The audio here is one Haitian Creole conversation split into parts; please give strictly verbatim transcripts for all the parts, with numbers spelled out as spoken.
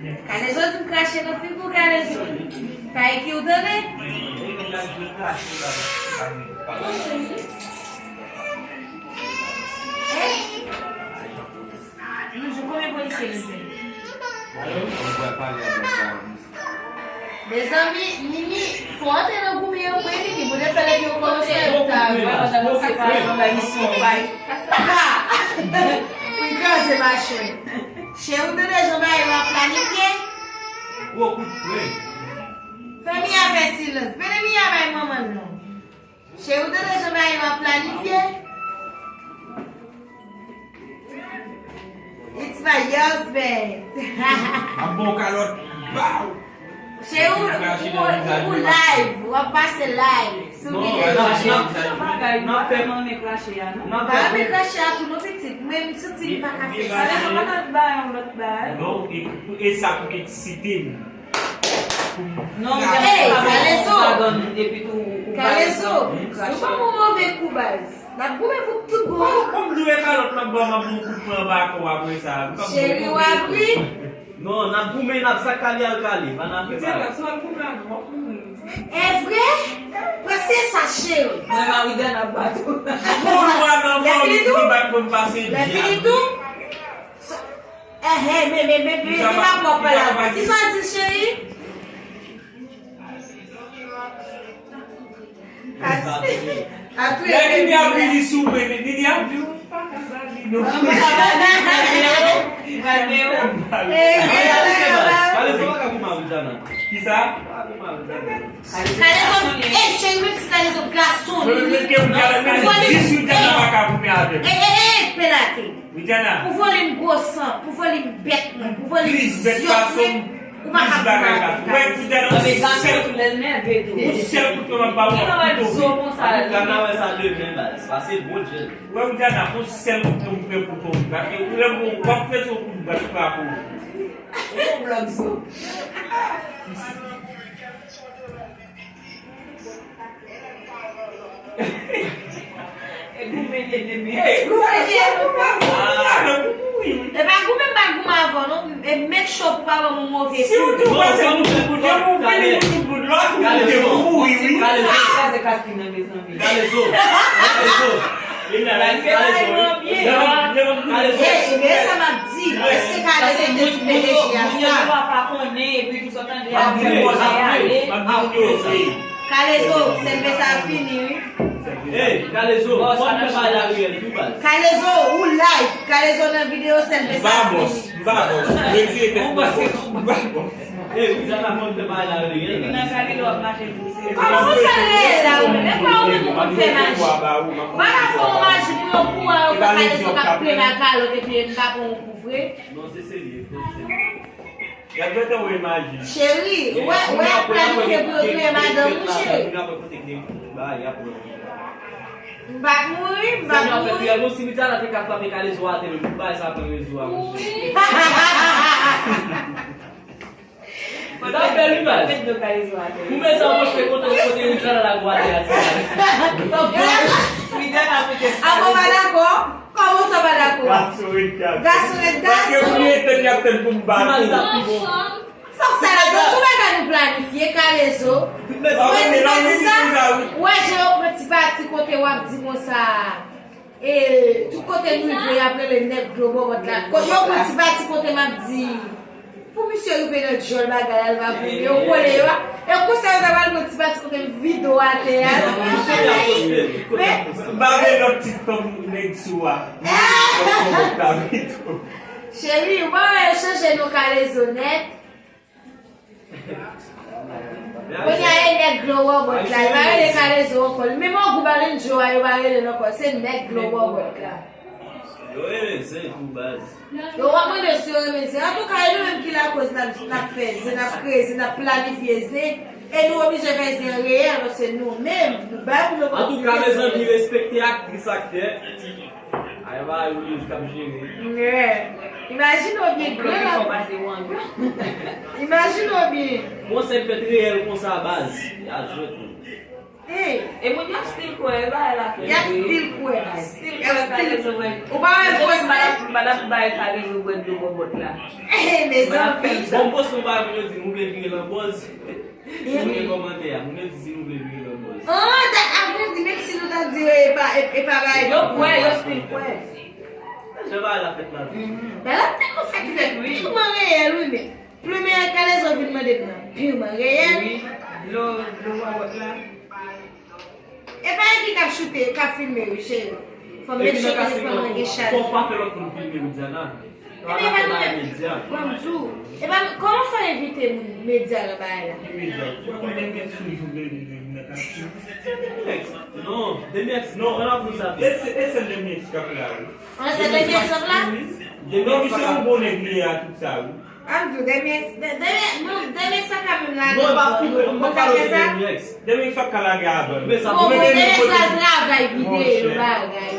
Kalezo di m krache nan figi w, Kalezo. Sa e ki w tande? Hey! Bonjou, konbyen polisye nou jwenn? Mezanmi, Mimi, fò antre nan goumen yo vre, Mimi, pou te fè lè yo kòmanse yo ta. Pou kraze machwè. Cheri, w tande jan bagay yo ap planifye? Gwo kout pwen. Fè Mia fè silans. Mete Mia bay manman l non. Cheri, w tande jan bagay yo ap planifye? It's my husband. Ap bon kalòt. Baw! Cheri, ou, ou, ou live, w ap pase live sou videyo. N ap fè manmen krache a, non? Pa manmen krache a tou non pitit, mwen m santi m pa ka fè sa. Alè, sa pa ta ba yon lòt bagay. Non, e, e sa pou ki eksite m. Non, Kalezo. Kalezo, ou ba m yon move kou baz. N ap goumen pou tout bon. Kòm m dwe kalòt, m ap ba w, m ap ba w kout pwen anba kò w apre sa. Cheri, w ap ri. Non, n ap goumen, n ap sa kale al kale. Pa n ap fè bagay. Evre? Prese sa, cheri. Mwen, Maridèn ap bat ou. Lè fini tou? Lè fini tou? Ehe, men, men, men, men, men, pa pwòp la. Kisa w di, cheri? Lè Nini ap vini sou mwen, Nini ap di ou pa ka ba li non. Kalezo pa ka pou Marijana. Kisa? Kalezo, ey, cheri, menm si Kalezo gason li, li, pou vòlè, ey, ey, ey, ey, pelate. Pou vòlè m gwo san, pou vòlè m bèt, pou vòlè m zyòt, ou pa ka pou Marijana. Ou sèl kout mwen ap ba ou. Ou wè sa demen, baz. Pase bon djèl. Wè, Widiana, yon sèl kout mwen m prè pou kouri. Paske ou lè m w ap fè yon kout bat frape w. Yon blòk zo. E goumen ye demen. E goumen ye demen. E pa goumen, m pa goumen avè w non. E make sure pou pa ban m yon move kou. Si w di w pase pou tout bout, lè w vini pou tout bout, lòt ou moute pou mouri, wi. Kalezo. Kalezo. Kalezo. Kalezo. Kalezo. Kalezo. Ey, men sa m ap di, èske Kalezo te di P D G a sa? Moun yo pa konnen, epi tou sa tande ap ale. Kalezo, sèlve sa fini, wi. Ey, Kalezo, fò n fè bagay la reyèl tou, baz. Kalezo, ou live. Kalezo nan videyo, sèlve sa fini. M pa bòs, m pa bòs. Retire tèt mwen bòs. M pa bòs. Ey, Widiana, fò n fè bagay la reyèl, baz. Epi nan Kalezo ap mache tou. Kòman w fè reyèl la, ou menm? E pa ou menm ou konn fè maji. Ou pa ka fè yon maji pou yo kou a, yo fè Kalezo k ap plenn ak kalòt, epi m pa pran yon kou vre. Non, se serye, se serye. Y ap gentan wè imaji. Cheri, wè, wè y ap planifye pou yo touye madanm ou, cheri. M pa t mouri, m pa t mouri. Sa nou ap fè, si Widiana te ka frape Kalezo atè menm, pou bagay sa pran rezo a, monchè. Fò n ap fè rimaj. Ou mete anmwes se kote, kote Widiana la gwo atè a, ti. Widiana pete. Avan pa dakò. Kòman sa pa dakò? Gason ret gason. Gason ret gason. Paske pou li etèn, y ap tann pou m bat ou. Fòk sa la, donk, sou bagay nou planifye, Kalezo. Mwen di, mwen di sa, ou wè jan yo pran ti pati kote w ap di konsa, e, tout kote nou rive, y ap rele nèg dlo bòbòt la. Yo pran ti pati kote m ap di, pou misye rive nan djòl bagay a, l va goumen, yo kole yo a. E konsa yo ta pral pran ti pati kote m vide w atè a. Men, m pa vle lòt tit fanm nèg sou a. Cheri, ou pa wè yo chanje non Kalezo nèt? Kounye a e nèg dlo bòbòt la, yo pa rele Kalezo ankò. Menm Ogou Balenjo a, yo pa rele l ankò. Se nèg dlo bòbòt la. Yo rele zen tou, baz. Yo w ap mande si yo renmen zen. Antouka, e nou menm ki lakoz n ap, n ap fè zen, n ap kreye zen, n ap planifye zen. E nou oblije fè zen reyèl, paske nou menm, nou bay pou nou kontinye. Antouka, mezanmi, respekte aktris, aktè. Ay, ba yo lej k ap jere. Imajine w byen gran la. Imajine w byen. Bon, se fèt reyèl konsa, baz. Y a jwèt, wi. Hey, e moun y ap still kwè, e bagay la fè. Y ap still kwè. Still kwè, Kalezo. Ou pa wè fòs, m pa t ap bay Kalezo bwè dlo bòbòt la. Hey, mezanmi. Bon, bon, si w pa vle di, nou vle vire lanbòz. Moun gen kòmantè a, moun yo di si nou vle vire lanbòz. Oh, a vrè di, menm si nou ta di yo, e pa, e, e pa bagay. Yo kwè, yo still kwè. Jan bagay la fèt la. Bagay la tèlman fèt, li fèt pirman reyèl, wi, men. Premye Kalezo vin mande m nan, pirman reyèl. Wi, dlo, dlo bòbòt la. E pa Egi k ap choute, k ap filme, wi, cheri. Fò m mete sou telefòn mwen gen chaj. Fò w pa fè lòt moun filme, Widiana. Ebyen, e pa nou menm. Ban m di w. E pa, kòman fè w envite moun medya nan bagay la? Ki medya? Ou pa konn Demi X sou jou vle vin nan kapti? Non, Demi X, non, an ap nou sa. E se, e se Demi X k ap la, wi. An, se Demi X k ap la? Non, misye yon bon nèg li ye a tout sa, wi. An di w, Demi X, De-, Demi, nou, Demi X pa ka menm lage ankò. Non, e pa pou mwen, mwen pa lage Demi X. Demi X pa ka lage avan. Bon, bon, Demi X la travay videyo, bagay.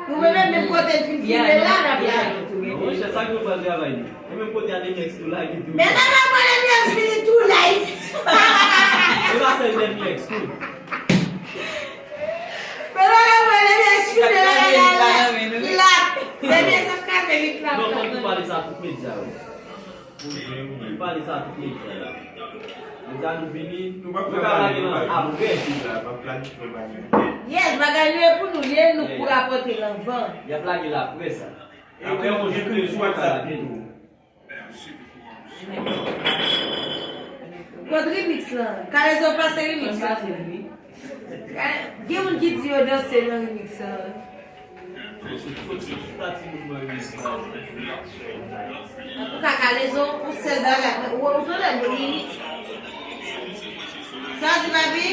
Nou menm, menm kote l fin filme la, n ap lage tou. Monchè, sa k nou pral travay li. E menm kote a Demi X tou lage tou. Men nan nan mwen Demi X vini tou live. E pa sèl Demi X tou. Men nan nan mwen Demi X vini la. Demi X ap kase lit la. Non, fòk nou pale sa tout medya yo. Pou nou pale sa tout medya yo. Medya nou vini, nou ka lage lan apre. Yes, bagay nou e pou nou, li e nou k pou rapòte l anvan. Y ap lage l apre sa. Apre yon jou, de jou, nou ka lage l. Kot remix lan? Kalezo pase remix lan. Gen moun ki di yo danse nan remix lan. Antouka, Kalezo, ou sèl bagay, ou, ou sèl bagay, sa di, papi?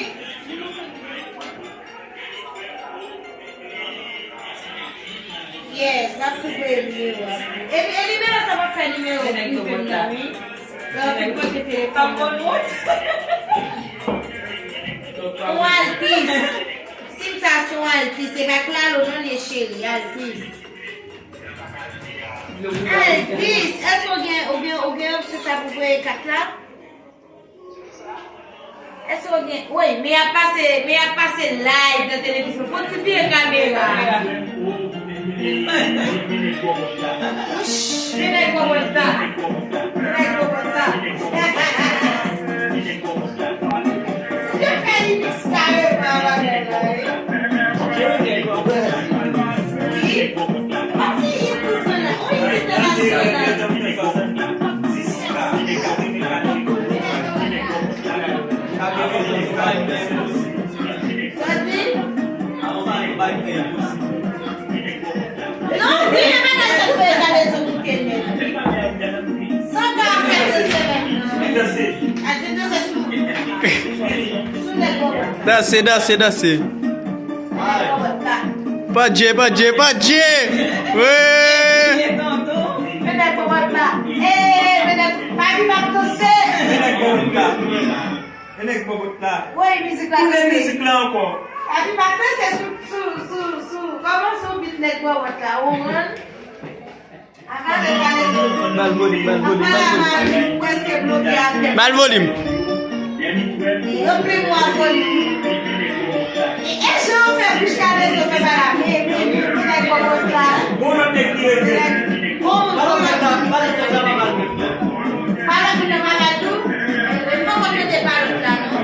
Yes, l ap tou voye nimewo a. E, e nimewo sa pa fè nimewo prive m nan, wi. Lè w vin pote telefòn nan. Yon altis. Sim sa se yon altis. E pa Claro non li ye, cheri. Altis. Altis. Èske w gen, ou gen, ou gen opsyon sa pou voye kat la? Èske w gen? Wi, men y ap pase, men y ap pase live nan televizyon. Fò ti vire kamera. Wouch, men nèg bòbòt la. Men nèg bòbòt la. Yo fè remix kareman bagay la, wi. Wi. Pa ti hit nou jwenn la. On hit entènasyonal. Sa di? Non, genyen bagay sa fè Kalezo moute nèt. San ka fè de semèn nan. Al te danse sou, sou nèg bòbòt la. Danse, danse, danse. Nèg bòbòt la. Padje, padje, padje. Wi. Men nèg bòbòt la. E, men nèg, pa di m ap danse. Men nèg bòbòt la. Men nèg bòbòt la. Woy, mizik la. Koule mizik la ankò. Epi m ap danse sou, sou, sou, sou, kòman sou bit nèg bòbòt la, ou konprann? Avale Kalezo. Ba l volim, ba l volim, ba l volim. Avale, prèske bloke atè. Ba l volim. Yo pli mwa volim. E, e jan w fè bouch Kalezo fè bagay la, men, men, men, men nèg bòbòt la. Bon, lòt nèg ki rete. Bon, bon, bon. Palòt vin nan bagay tou. Li poko tande palòt la, non.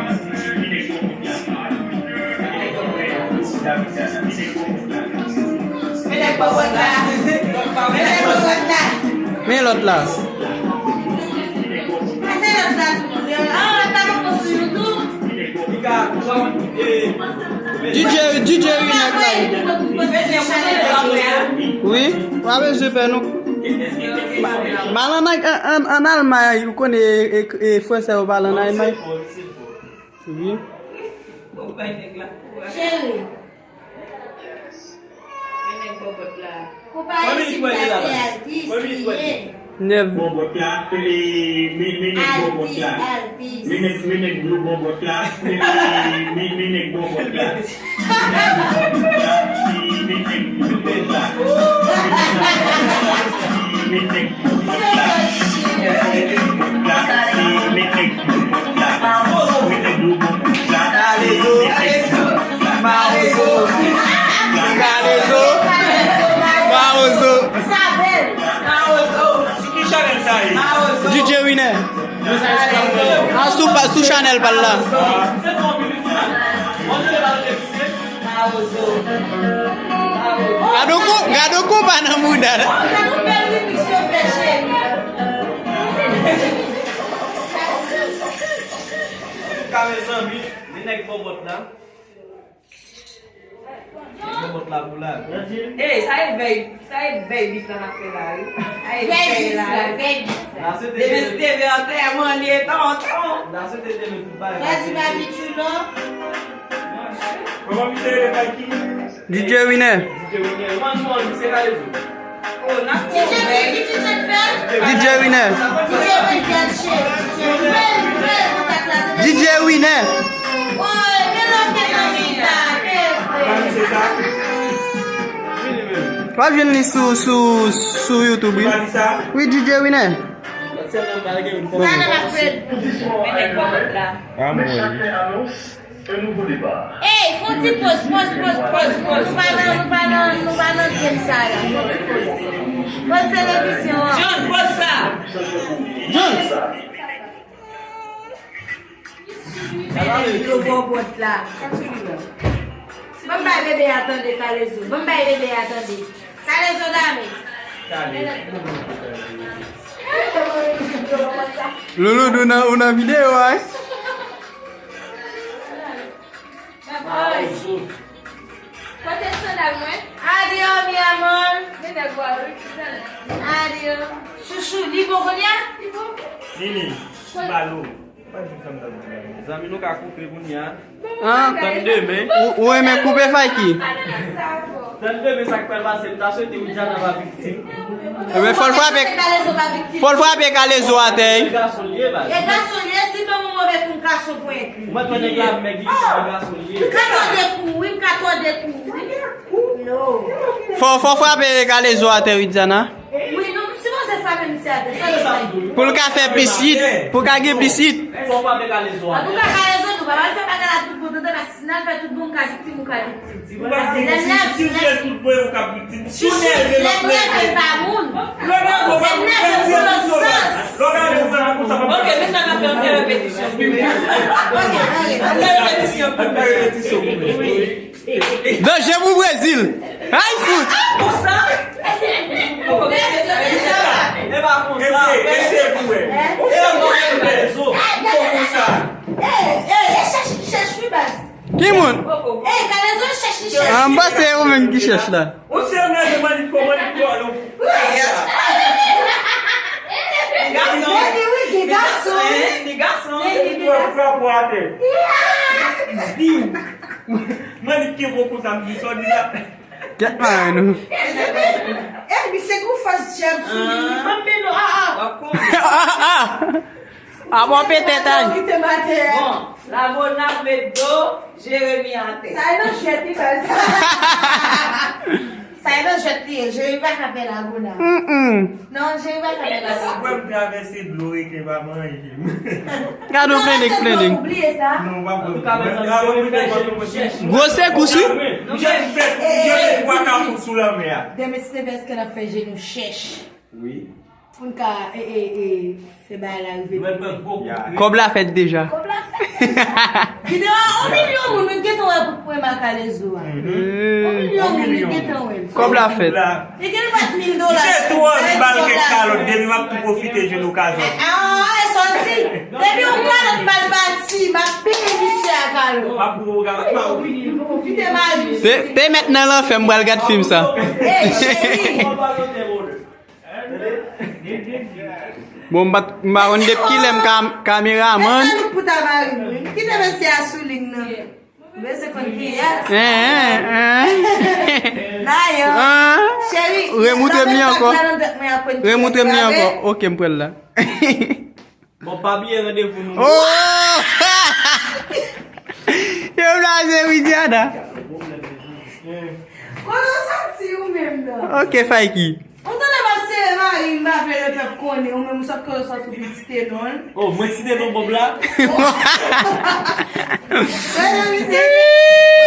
Men nèg bòbòt la. Men nèg bòbòt la. Men lòt la. Pase lòt la tou. Ah, lòt la poko sou YouTube. D J, D J Wi nèg la. Wi, pa bezwen pè non. M al an, an, an, an Almay, ou konnen, e, e, e, fransè yo pale an Almay. Wi. Cheri. Men nèg bòbòt la. Konpayi sim sa se Altis li ye. Nèf. Bòbòt la, e, men, men nèg bòbòt la. Altis, Altis. Men nèg, men nèg blo bòbòt la. Men, men, men nèg bòbòt la. A sou, pa- sou chanèl pa l la. Gade yon kou, gade yon kou pa nan mouda la. Ka mezanmi, li nèg bòbòt la. Nèg bòbòt la pou la. Ey, sa e vèy, sa e vèy bif la n ap fè la, wi. Sa e vèy la, vèy bif la. Demen si te vè antèman li e tonton. Chwazi babikyou non. Kòman misye rele, Mikey? D J Winner. D J Winner. One more, misye ka rezo. D J Winner. D J Winner. W ap jwenn li sou, sou, sou YouTube, wi. Wi, D J Winner. Bon. Ey, fon ti poz, poz, poz, poz, poz. Nou pa nan, nou pa nan, nou pa nan game sa la. Fon ti poz. Poz televizyon an. John, poz sa. John. Yo bòbòt la. Ban m bay bebe a tande, Kalezo. Ban m bay bebe a tande. Kalezo dame. Loulou, nou nan, ou nan videyo a, wi. Kote sandal mwen? Adios, mi amor. Adios. Chouchou, li bon kounye a? Li bon. Nini, balo. Pa di sandal mwen. Zanmi, nou ka koupe kounye a. An? Tann demen. Ou, ou renmen koupe, Fayki? Tann demen sa k pral pase, m ta swete Widiana pa viktim. Ebyen, fò l frape, fò l frape Kalezo atè, wi. E gason li ye, baz. E gason li ye, si tonton move pou m kache pou enkli. Ou mèt wè nèg la mèg, li se gason li ye. M ka tande kou, wi, m ka tande kou, wi. Fò, fò frape Kalezo atè, Widiana. Wi, nou sipoze frape misye atè, sa nou fè? Pou l ka fè pisit, pou l ka gen pisit. Fò frape Kalezo atè. Antouka, Kalezo, nou pa pral fè bagay la tout bon, tande, paske si n al fè tout bon, ou ka viktim, ou ka viktim. Ou pa viktim, si, si w fè tout bon, ou ka viktim. Si w nève, lòt nève. Lè nève pa moun. Lè nève pa moun, lè nève pou lòt sans. Lè nève pou lòt sans. Ok, mesye, n ap fè yon ti repetisyon. Ok, ok. N ap fè repetisyon. N ap fè repetisyon. Danje pou Brezil. Ay, fout. Konsa. E pa konsa. Mesye, mesye pou wè. Ou fè mwen rezo. Konsa. Ey, ey, e chèch, chèch wi baz. Ki moun? Ey, Kalezo chèch li chèch. An, m panse ou menm ki chèch la. Ou se mèt mannik ko, mannik ko, non. Gason. Li gason. Li gason. Li gason. Li gason. Mannik ki bon konsa, m di sa, di la. Kèt mare nou. Eh, misye gon fòs dyab sou li, li pa pè non, ah, ah. W ap konnen. Ah, ah. Apa w pete tay. Kite m atè. Bon, Lagona met do, Jeremi atè. Sa e nan jwèt li, baz. Sa e nan jwèt li ye, Jeremi pa ka pè Lagona. Mm-mm. Non, Jeremi pa ka pè Lagona. Mwen m travèse dlo reken pa manje. Gade w plendik, plendik. Gwo sekous, wi. Demen, si te vè, èske n ap fè jenou chèch? Wi. Pou n ka, e, e, e, fè bagay la rive pi lwen. Kòb la fèt deja. Kòb la fèt deja. Videyo a, yon milyon moun, nou gentan wè pou pwen Makalezo a. Yon milyon moun, nou gentan wè. Kòb la fèt. Li gen bat mil dola. Jete twò anvi bal kèk kalòt, depi m ap tou pwofite jwenn okazyon. Ah, e sa w di? Depi yon kalòt mal bati, m ap peye misye a kalòt. M ap pran yon kalòt pa ou. Pwofite mari misye. Te, te mèt nan lanfè, m pral gad fim sa. Ey, cheri. Bon, m pa t, m pa konn depi kilè m ka, kameramann. Sa nou pou ta mari nou. Kite mesye a sou liy nan. Mesye konn kiyès. Hein, hein, hein. Dayè, cheri, remoutre m li ankò. Remoutre m li ankò. Ok, m pral la. Bon, pa bliye randevou nou. Oh! Yo blaze Widiana. Kote w soti ou menm nan? Ok, Fayki. Ou tande m ap sere mari m, m pa vle lepèp konnen, ou menm ou sot kote w soti pou site non l. Oh, mwen site non Bob la? Wè nan misye.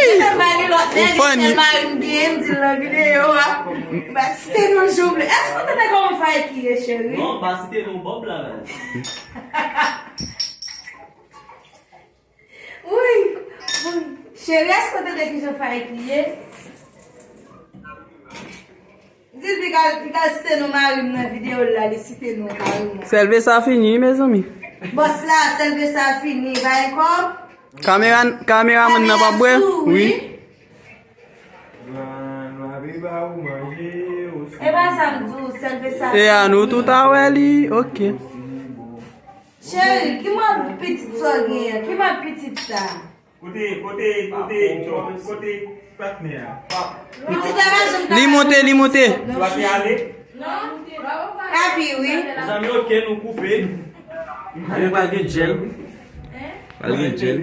Misye mari lò. Ou funny. Sèl mari m genyen, m di l nan videyo a. M pa site non jan w vle. Èske w tande kòman Faik ye, cheri? Non, pa site non Bob la, men. Wi, wi. Cheri, èske w tande kijan Faik ye? Di l pi ka, pi ka site non mari m nan videyo l la, li site non mari m nan. Sèlve sa fini, mezanmi. Bòs la, sèlve sa fini, bay kòb. Kamera, kameramann nan p ap bwè? Wi. E pa sa m di w, sèlve sa. E a nou tout a wè li, ok. Cheri, ki mòd pitit sa w genyen? Ki mòd pitit sa? Kote, kote, kote, kote patnè a? Pitit la pa janm ka. Li monte, li monte. Li pa te ale? Papi, wi. Mezanmi, ok, nou koupe. Yo pral gen djèl. Pral gen djèl.